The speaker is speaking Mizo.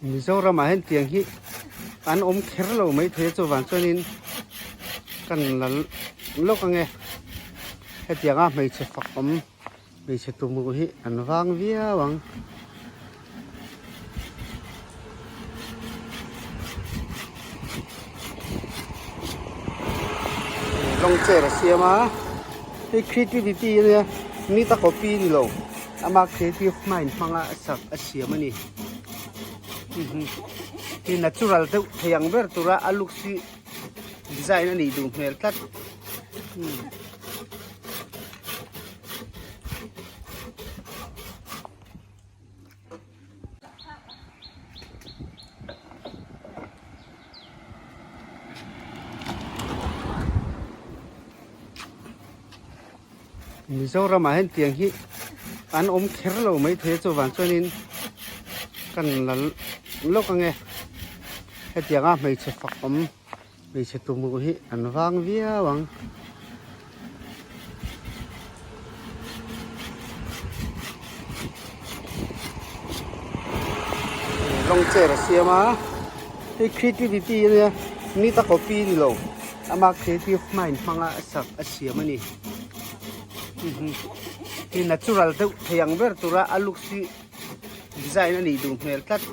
Mizoramah hian tiang hi an awm kher lo maithei a chuvang chuanin kan la lawk ange hetianga hmeichhe fak awm hmeichhe tumruh hi an vang viau ang. Lawng chair a siam a hei creativity a nia nita copy a ni lo ama creative mind hmanga sak a siam a ni hi natural deuh thei ang ber tura a looks hi design a nih duh hmel tlat. Mizoramah hian tiang hi an awm kher lo maithei a chuvang chuanin kan la lawk ange hetianga hmeichhe fak awm hmeichhe tumruh hi an vang viau ang. Lawng chair a siam a hei creativity a nia nita copy a ni lo ama creative mind hmanga sak a siam a ni hi natural deuh thei ang ber tura a looks hi design a nih duh hmel tlat.